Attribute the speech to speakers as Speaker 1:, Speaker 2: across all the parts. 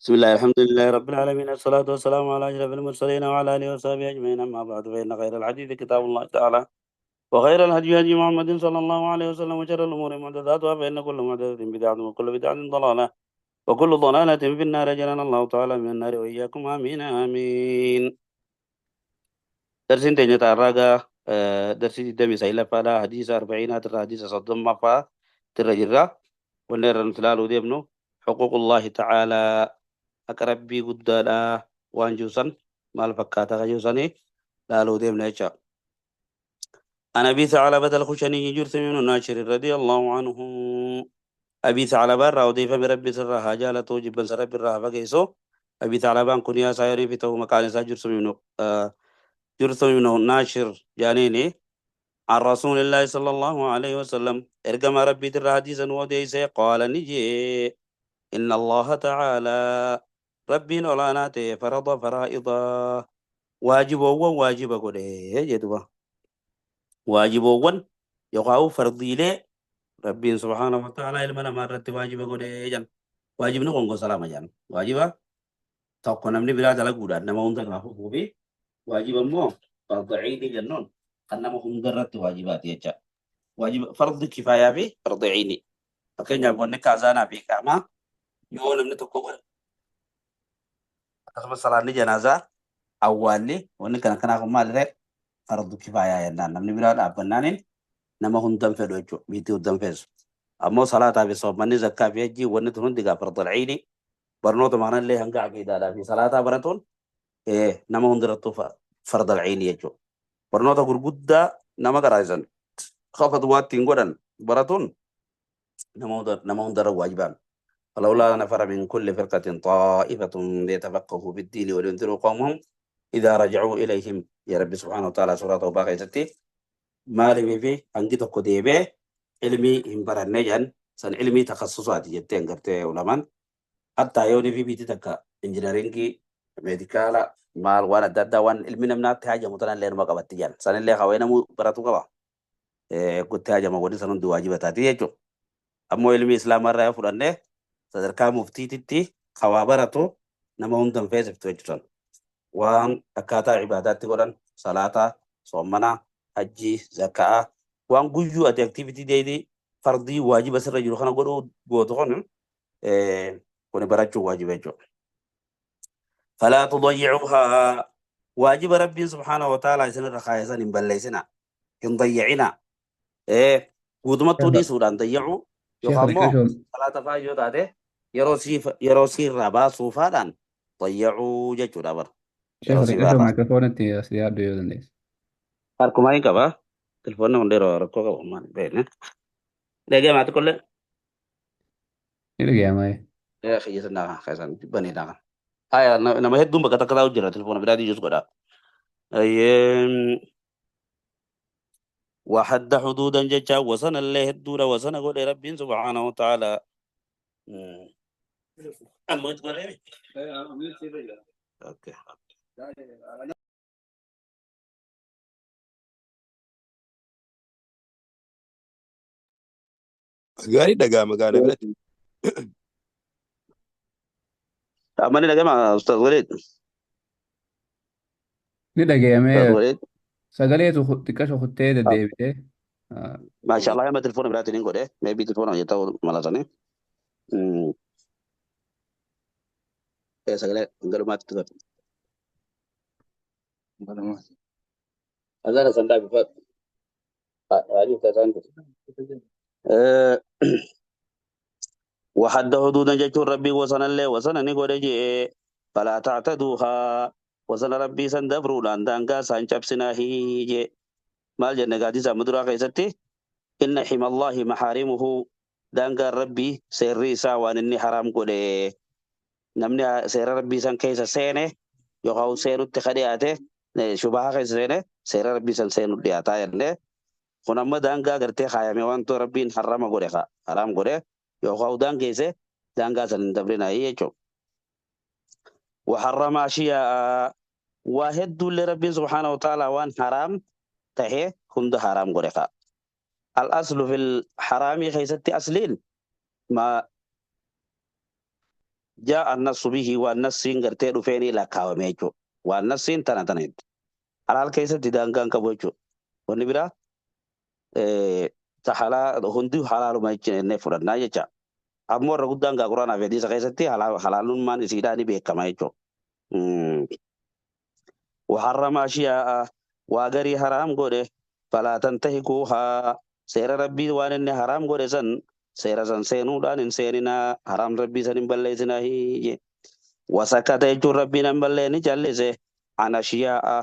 Speaker 1: بسم الله، الحمد لله رب العالمين، الصلاة والسلام على أشرف المرسلين وعلى آله وصحبه أجمعين. أما بعد، فإن خير الحديث كتاب الله تعالى، وخير الهدي هدي محمد صلى الله عليه وسلم، وشر الأمور محدثاتها، فإن كل محدثة بدعة، وكل بدعة ضلالة، وكل ضلالة في النار. أجرنا الله تعالى من النار وإياكم، آمين آمين. درسين تاني تعرقا درسين دمي سيلة فلا حديث أربعين ترى حديث صدم فا ترى جرا ونرى نتلال وديبنو حقوق الله تعالى akka rabbii guddaadha waan jiru maal fakkaata kan jiru sanii laaluu deemna jecha. عن أبي ثعلبة الخشني جرثم بن ناشر رضي الله عنه، أبي ثعلبة راودي فبرب سرها جالته جبا سرب الرها فقيسو. أبي ثعلبة كنيا سايري في تو مكان جرثم بن ناشر جانيني عن رسول الله صلى الله عليه وسلم ارقم ربي ترى حديثا وديسي قال نجي إن الله تعالى ربي نولاناته فرض فرائضا واجب هو واجب قوله جدوا واجب هو يقاو فرضي له ربي سبحانه وتعالى علمنا ما رت واجب قوله جن واجب نقوم سلام جن واجب tokko namni biraa dalaguudhaan nama hunda irraa fufuu fi waajiba immoo farda ciidii jennuun kan nama hunda irratti waajibaati jecha. Waajiba fardi kifaayaa fi fardi ciidii. Fakkeenyaaf wanni akka azaanaa fi iqaamaa yoo namni tokko godhe, akkasumas salaanni janaazaa, awwaalli, wanni kana kanaa kun maalirree fardu kifaayaa jennaan namni biraa dhaabbannaaniin nama hundan fedhu jechuudha, biitti hundan feesu. Ammoo salaataa fi soommanni, zakkaa fi hajjii, wanni tun hundi gaa farda ciidii. Barnoota maanallee hanga aqiidaadhaa fi salaataa baratuun nama hundarrattuu farda ciidii jechuudha. Barnoota gurguddaa nama qaraasan kafa duwwaatti hin godhan baratuun nama hundarra waajibaan. فلولا نفر من كل فرقة طائفة ليتفقهوا في الدين ولينذروا قومهم إذا رجعوا إليهم. يا رب سبحانه وتعالى سورة توبة كيستي maaliif fi hangi tokko deebee ilmii hin baranne jedhan san ilmii takhassusaati jetteen gartee ulamaan hattaa yoo fi biitii takka injiinaringii, meedikaala, maal waan adda addaa waan ilmi namnaatti hajamu tanallee numa qabatti jedhan sanillee hawee namuu baratu qaba gutti hajama wanni san hundi waajiba taati jechuudha. Ammoo ilmi islaamaa irraa yoo fudhanne sadarkaa muftiititti hawaa baratu nama hundan feesiftu jechuudha. Waan akkaataa ibaadaatti godhan, salaataa, soommanaa, hajjii, zakkaa, waan guyyuu ati activity daily fardii waajiba sirra jiru kana godhuu gootu kun barachuu waajiba jechuudha. فلا تضيعوها واجب ربي سبحانه وتعالى isin irra kaayesan hin balleessina, hin dayyicina, guutumattuu dhiisuudhaan dayyacuu yookaan immoo salaata faa yoo taate yeroo siirraa baasuufaadhaan dayyacuu jechuudha bara.
Speaker 2: Sheekh,
Speaker 1: Yeroo sii
Speaker 2: xiqqashoo
Speaker 1: baarraa.
Speaker 2: Maayikiroofoonatti as dhiyaadhu yoo dandeesse.
Speaker 1: Harkumaa hin qaba. Telefoonni kun yeroo rakkoo qabu maal beekne. Dhagee maatii qollee.
Speaker 2: Ni dhaga'ama.
Speaker 1: Xiyyeessa naa keessan banii naa. Haya, nama hedduun bakka takka taa'u jira, telefoona biraatii jus godha. وحد حدودا جتا وسن الله الدورة وسن قول ربي سبحانه وتعالى. أما تقول إيه؟ أوكي.
Speaker 3: Gaarii dhaga'ama gaana biratti.
Speaker 1: أماني يا جماعة أستاذ وليد.
Speaker 2: Ni
Speaker 1: أستاذ
Speaker 2: dhaga'amee
Speaker 1: وليد.
Speaker 2: Sagaleetu xiqqashoo kuttee deddeebitee.
Speaker 1: ما شاء الله يا ما تليفون براتي نقول إيه ما بي تليفون يتاو ملازني. إيه سجل قالوا ما تتذكر. هذا صندوق بفات هذه تسانت. وحد حدودا جت ربي وصل الله وصل نقول جي فلا تعتدوها وصل ربي سندبرو لان دانغا سانشبسنا هي maal jenne gaadisa muduraa keessatti inna himallahi maxaarimuhu daangaan rabbii seerri isaa waan inni haraam godhe namni seera rabbii san keessa seene yookaan seenutti ka dhiyaate shubaha keessa seene seera rabbii san seenu dhiyaataa jenne. Kun amma daangaa gartee kaayame wanto rabbiin harama godhe ka haraam godhe yookaan daangeesse daangaa san hin dabrinaayi jechuudha. وحرم أشياء وهدوا لربي سبحانه وتعالى وان حرام تهي هند حرام قرقا. الأصل في الحرام خيست أصلين ما Jaa'a nassu bihi waan nassiin gartee dhufeenii lakkaawame jechuudha. Waan nassiin tana tana jetti. Halaal keessatti daangaan qabu jechuudha. Wanni biraa ta halaa hundi halaaluma jennee fudhannaa jecha. Ammoo irra guddaan gaa Quraanaa fi hadiisa keessatti halaalummaan isiidhaa ni beekama jechuudha. Waharrama ashiyaa'a waa garii haraam godhe falaa tantahikuuhaa seera rabbii waan inni haraam godhe san seera san seenuudhaan hin seeninaa haraam rabbii san hin balleessinaa jee. Wasakata jechuun rabbiin ammallee ni callise an ashiyaa'a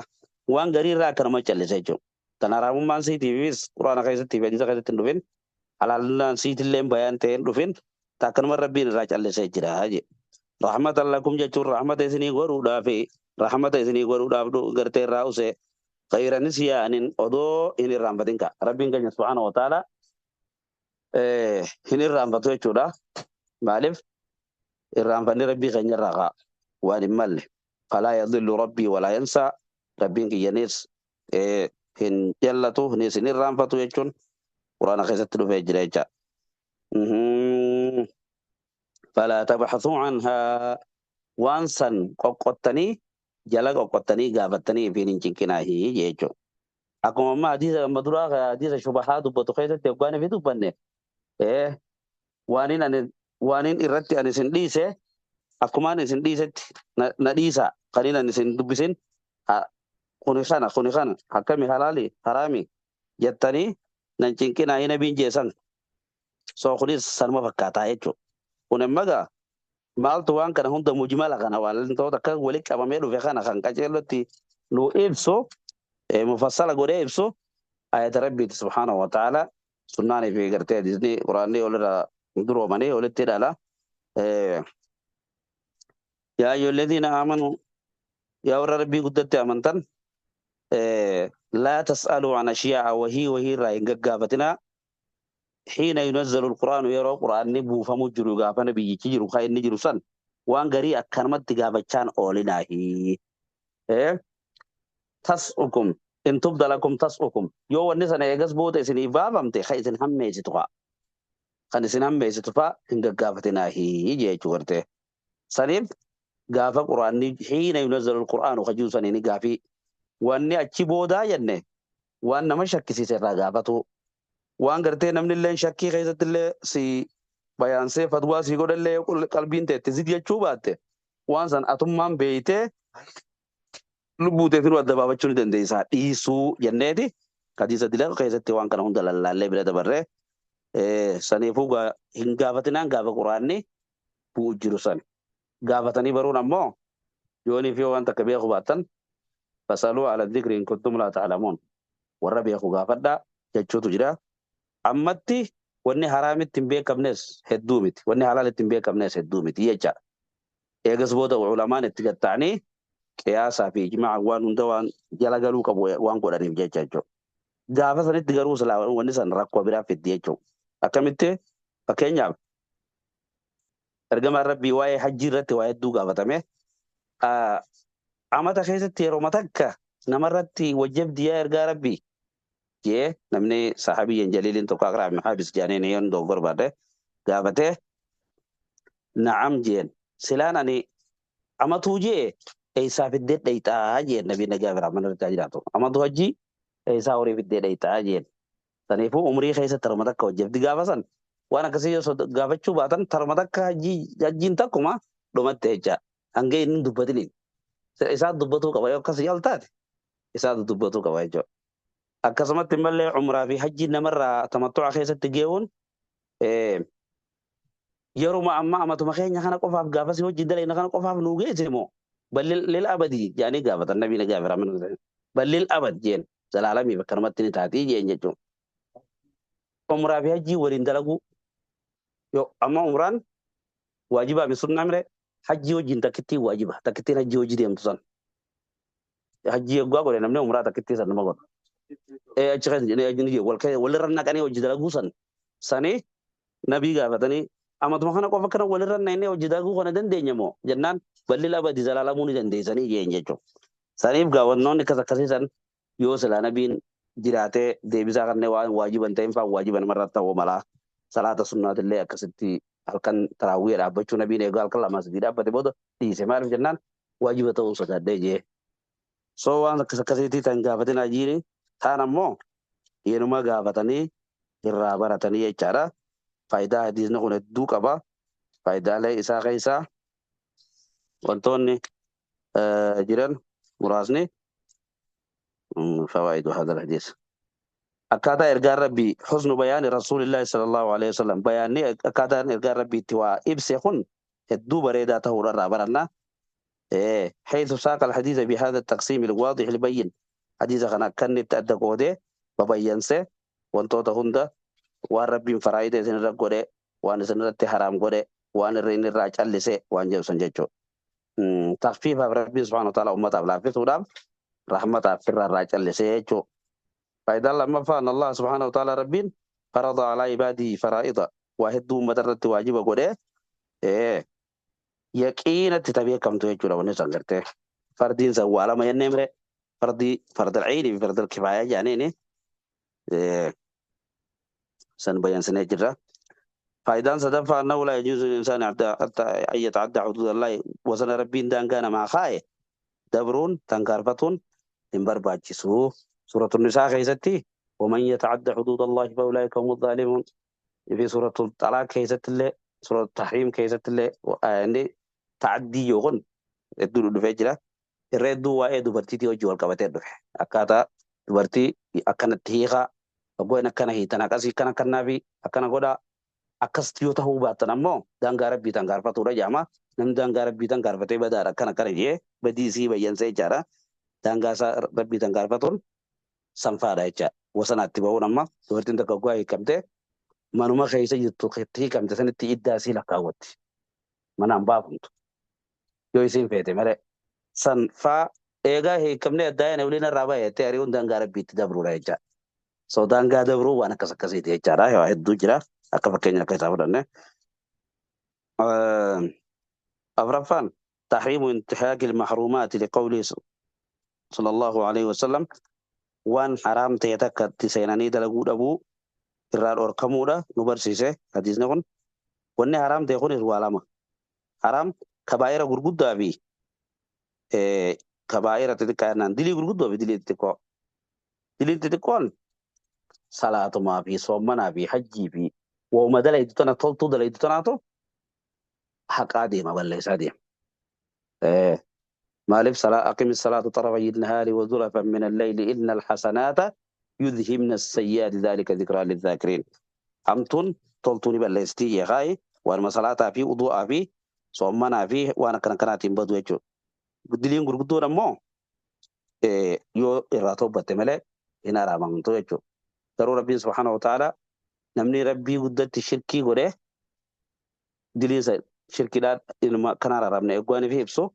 Speaker 1: waan garii irraa akkanuma callise jechuudha. Tan haraamummaan siitiifis Quraana keessatti fi hadiisa keessatti hin dhufin halaalummaan siitillee bayaan ta'e hin dhufin ta akkanuma rabbiin irraa callisee jira jee. Rahmatan lakum jechuun rahmata isinii godhuudhaaf rahmata isinii godhuudhaaf gartee irraa use khayra nisyaanin odoo hin irraanfatin ka rabbiin keenya subhaanahu wa ta'ala hin irraanfatu jechuudha. Maaliif irraanfanni rabbii keenya irraa kaa waan hin malle falaa yadillu rabbii walaa yansaa rabbiin kiyyanis hin jallatu nis hin irraanfatu jechuun quraana keessatti dhufee jira jecha. Falaa tabxasuu anhaa waan san qoqqottanii jala qoqqottanii gaafattanii ifiin hin cinqinaahi jechuudha. Akkuma amma hadiisa amma duraa hadiisa shubahaa dubbatu keessatti hoggaan ifi dubbanne waaniin ani waaniin irratti ani isin dhiise akkumaan isin dhiisetti na dhiisa kaniin ani isin dubbisin kuni kana kuni kana akkami halaali haraami jettanii nan cinqinaahi nabiin jeesan. So kunis sanuma fakkaataa jechuudha. Kun amma egaa maaltu waan kana hunda mujmala kana wantoota akka walitti qabamee dhufe kana kan qaceellotti nu ibsu mufassala godhee ibsu ayata rabbiiti subhaanahu wa ta'ala sunnaanii fi gartee hadiisni quraanni walirraa duroomanii walitti hidhala. Yaa ayyuhalladhiina aamanu yaa warra rabbii guddatti amantan laa tas'aluu an ashiyaa'a wahii wahii irraa hin gaggaafatinaa hiina yunazzalu alqur'aanu yeroo qur'aanni buufamu jiru gaafa nabiyyichi jiru kan inni jiru san waan garii akkanumatti gaafachaan oolinaahi. Tas'ukum in tubda lakum tas'ukum yoo wanni sana eegas booda isiniif baafamte kan isin hammeessitu fa'a. Kan isin hammeessitu fa'a hin gaggaafatinaahi jechuu gartee. Saniif gaafa qur'aanni hiina yunazzalu alqur'aanu kan jiru saniini gaafii wanni achi boodaa jenne waan nama shakkisiise irraa gaafatu waan gartee namni illee shakkii keessatti illee si bayaansee fatwaa si godhallee yoo qalbiin teetti zid jechuu baatte waan san atummaan beeytee lubbuu teetiin adda baafachuu ni dandeessaa dhiisuu jenneeti hadiisa dila keessatti waan kana hunda lallaallee bira dabarree saniifuu hin gaafatinaan gaafa quraanni bu'u jiru san gaafatanii baruun ammoo yoonii fi waan takka beeku baattan fasaluu ala dhikri in kuntum laa ta'lamuun warra beeku gaafadhaa jechuutu jira. Ammatti wanni haraamitti hin beekamnes hedduu miti. Wanni halaalitti hin beekamnes hedduu miti jechaadha. Eegas booda ulamaan itti gatta'anii qiyaasaa fi ijmaa waan hunda waan jala galuu qabu waan godhaniif jecha jechuudha. Gaafa sanitti garuu silaa wanni san rakkoo biraa fiddi jechuudha. Akkamitti fakkeenyaaf ergamaan rabbii waa'ee hajjii irratti waa hedduu gaafatame. Amata keessatti yeroo takka namarratti wajjabdi yaa ergaa rabbii jee namni sahaabiyyan jaliiliin tokko Aqraa ibn Haabis jedhanii ni yoon dogoggora baadhe gaafatee na'am jeen silaan ani amatuu jee eessaa fiddee dhayxaa jeen nabiin nagaa biraa mana irratti jiraatu amatuu hajjii eessaa horii fiddee dhayxaa jeen saniifuu umrii keessa tarma takka hojjefti gaafa san waan akkasii yoo gaafachuu baatan tarma takka hajjiin takkuma dhumatte jecha hanga inni hin dubbatiniin isaa dubbatuu qaba yoo akkas yaal taate isaa dubbatuu qaba jechuudha. Akkasumatti immallee umraa fi hajjii namarraa tamattu'a keessatti geewuun yeruma amma amatuma keenya kana qofaaf gaafasii hojii dalayna kana qofaaf nuu geesse moo bal lil abadi jedhanii gaafatan nabii nagaa fi rahmanni bal lil abad jeen zalaalamiif akkanumatti ni taatii jeen jechuun. Umraa fi hajjii waliin dalaguu yoo amma umraan waajibaa fi sunnaa mire hajjii wajjin takkittiin waajiba takkittiin hajjii hojii deemtu san. Hajjii yoggaa godhe namni umraa takkittii san nama godha. Achi keessa jedhee walirra naqanii hojii dalaguu san sanii nabii gaafatanii amatuma kana qofa kana walirra naqnee hojii dalaguu kana dandeenya moo jennaan balli labadi zalaalamuu ni dandeessanii jeen jechuudha. Saniif gaawannoonni akkas akkasii san yoo silaa nabiin jiraatee deebisaa kanneen waan waajiban ta'in fa'aa waajiba namarraa ta'uu malaa salaata sunnaatillee akkasitti Halkan taraawwii dhaabbachuu nabiin eegaa halkan lamaa sadii dhaabbate booda dhiise. Maaliif jennaan waajiba ta'uu sodaadhee jee. So waan akkas akkasiitii tan gaafatinaa jiini taan ammoo inuma gaafatanii irraa baratanii jechaadha. Faayidaa hadiisni kun hedduu qaba. Faayidaalee isaa keessaa wantoonni jiran muraasni fawaa'idu hadal hadiis. Akkaataa ergaan Rabbii husnu bayaani Rasuulillaahi sallallahu alaihi wasallam bayaanni akkaataan ergaan Rabbii itti waa ibse kun hedduu bareedaa ta'uudha irraa baranna. Haythu saaqa alhadiisa bihadha taqsiim alwaadix albayyin hadiisa kana akka inni itti adda qoodee babayyanse wantoota hunda waan Rabbiin faraa'ida isin irra godhe waan isin irratti haraam godhe waan irra inni irraa callise waan jedhu san jechuudha. Takfiifaaf Rabbiin subhaanahu wa ta'ala ummataaf laaffisuudhaaf rahmataaf irraa irraa callisee jechuudha. Faayidaan lammaffaan Allah subhaanahu wa ta'ala Rabbiin farada alaa ibaadii faraa'ida waa hedduu ummata irratti waajiba godhee yaqiinatti ta beekamtu jechuudha wanni san gartee. Fardiin san waa lama jennee mire fardii fardal ciinii fi fardal kifaayaa jedhaniini san bayansinee jirra. Faayidaan sadaffaa annahu laa yajuuzu lil insaani hatta an yata'adda huduudallaahi wasana Rabbiin daangaa namaa kaaye dabruun tankaarfatuun hin barbaachisu. Suuratu Nisaa keessatti waman yata'adda huduudallaahi fa'ulaa'ika humu zaalimuun fi suuratu Xalaaq keessatti illee suuratu Tahriim keessatti illee inni ta'addii yoo kun hedduu dhufee jira. Irra hedduu waa'ee dubartiitii wajjin wal qabatee dhufe. Akkaataa dubartii akkanatti hiikaa, hoggoon akkana hiitan akkasii akkana akkannaa fi akkana godhaa. Akkas yoo ta'uu baattan ammoo daangaa rabbii tan gaarfatuudha jedhama. Namni daangaa rabbii tan gaarfatee badaadha akkana akkana jee badii isii bayyansee jechaadha. Daangaa isaa rabbii tan gaarfatuun sanfaadha jecha. Wasanaatti ba'uun amma dubartiin takka hoggaa hiikamte manuma keessa jirtu hiikamte sanitti iddaa isii lakkaawwatti. Manaan baafamtu. Yoo isiin feete malee. San faa eegaa hiikamnee addaa waliin irraa bahe jettee ari'uun daangaa rabbiitti dabruudha jecha. So daangaa dabruu waan akkas akkasiiti jechaadha. Waa hedduu jira. Akka fakkeenya akka isaa fudhanne. Afraffaan tahriimu intihaaki al-mahruumaati liqawlii sallallahu alaihi wasallam waan haraam ta'e takka itti seenanii dalaguu dhabuu irraa dhorkamuudha nu barsiise hadiisni kun. Wanni haraam ta'e kunis waa lama. Haraam kabaa'ira gurguddaa fi kabaa'ira xixiqqaa jennaan dilii gurguddoo fi dilii xixiqqoo. Diliin xixiqqoon salaatumaa fi soommanaa fi hajjii fi wooma dalaydu tana toltuu dalaydu tanaatu haqaa deema balleessaa deema. Maaliif salaa aqimi salaata xarafayyi nahaari wa zulafan min alleyli inna alxasanaata yudhibna sayyi'aati dhaalika dhikraa lidhaakiriin. Hamtuun toltuu ni balleessitii jeekaayi waanuma salaataa fi udu'aa fi soommanaa fi waan akkana kanaatiin badu jechuudha. Diliin gurguddoon ammoo yoo irraa toobbatte malee hin araaramtu jechuudha. Garuu Rabbiin subhaanahu wa ta'ala namni Rabbii guddatti shirkii godhee diliinsa shirkiidhaan ilma kan araaramne eeggaanii fi ibsu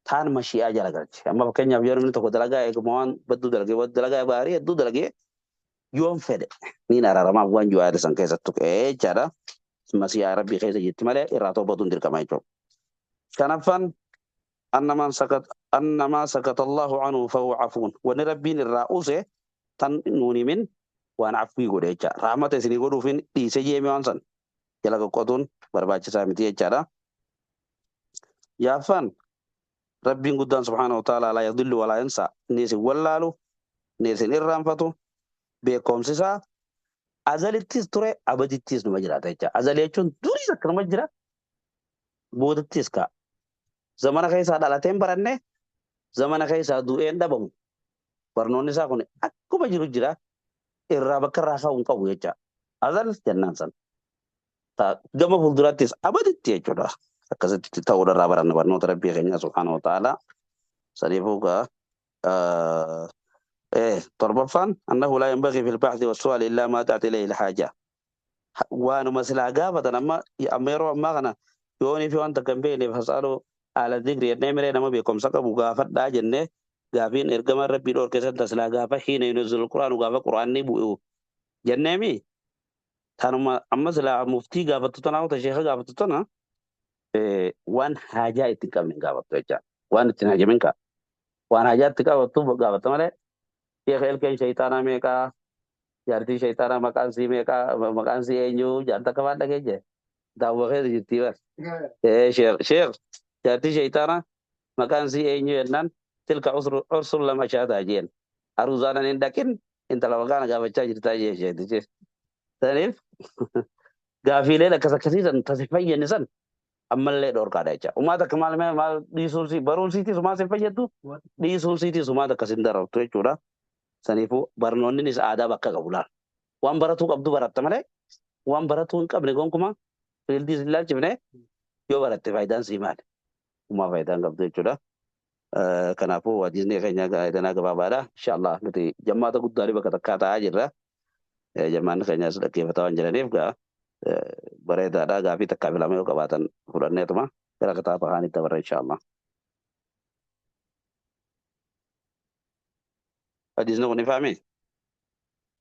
Speaker 1: taan mashi'aa jala galche. Amma fakkeenyaaf yoo namni tokko dalagaa eeguma waan badduu dalagee dalagaa gaarii hedduu dalagee yoon fedhe niin araaramaaf waan jiru yaada san keessattu jechaadha. Masiihaa Rabbii keessa jirti malee irraa toobatuun dirqama jechuudha. Kanaffaan annamaan sakat annamaa sakata Allahu anhu fahuwa afuun wanni Rabbiin irraa use tan nuun himin waan afwii godhe jecha rahmata isinii godhuufin dhiise jeeme waan san jala qoqqotuun barbaachisaa miti jechaadha. Jaaffaan Rabbiin guddaan subhaanahu wa ta'ala laa yadillu walaa yansa inni isin wallaalu inni isin irraanfatu beekumsi isaa azalittis ture abadittis numa jiraata jecha. Azali jechuun duriis akkanuma jira boodattis ka'a. Zamana keessaa dhalateen baranne zamana keessaa du'een dhabamu. Barnoonni isaa kun akkuma jiru jira irraa bakka irraa ka'uu hin qabu jecha. Azal jennaan san. Gama fuuldurattis abaditti jechuudha. Akkasitti ta'uudha irraa baranna barnoota Rabbii keenya subhaanahu wa ta'ala. Saniifuu gaa torbaffaan annahu laa yanbagii fil bahthi wassu'aali illaa maa da'at ilayhi al-haaja. Waanuma silaa gaafatan amma amma yeroo ammaa kana yoonii fi waan takka hin beekneef hasaaluu haala zikri jennee miree nama beekumsa qabu gaafadhaa jennee gaafiin ergamaan Rabbii dhoorke san tasilaa gaafa hiina yunazzilu quraanu gaafa quraanni bu'u jenneemi tanuma amma silaa muftii gaafattu tanaa ta sheeka gaafattu tana waan haajaa itti hin qabne hin gaafattu jecha waan ittiin haajamin kaa waan haajaa itti qabattu gaafatta malee sheeka ilkeen shayxaanaa meeqaa jaartii shayxaanaa maqaan sii meeqaa maqaan sii eenyu jaarta akka waan dhageenye Daawwa keessa jirtii bar. Ee sheekh sheekh jaartii shayxaana maqaan sii eenyu jennaan tilka ursun lama shaataa jeen. Aruuzaanan hin dhaqin intala maqaana gaafachaa jirtaa jeen sheetichi. Saniif gaafiileen akkas akkasii san tasi fayyani san ammallee dhorkaadha jecha. Umaa takka maal maal dhiisuun si baruun siitis umaa sin fayyaddu dhiisuun siitis umaa takka sin darartu jechuudha. Saniifuu barnoonninis aadaa bakka qabu laal. Waan baratuu qabdu baratta malee waan baratuu hin qabne gonkumaa fiildii sin laalchifne yoo baratte faayidaan sii maali? Umaa faayidaa hin qabdu jechuudha. Kanaafuu hadiisni keenya danaa gabaabaadha. Inshallah nuti jammaata guddaa bakka takkaa taa'aa jirra. Jammaanni keenyas dhaggeeffataa waan jiraniif gaa bareedaadha. Gaafii takkaa fi lama yoo qabaatan fudhanneetuma gara kitaaba kaanitti dabarra inshallah. Hadiisni kun ifaami?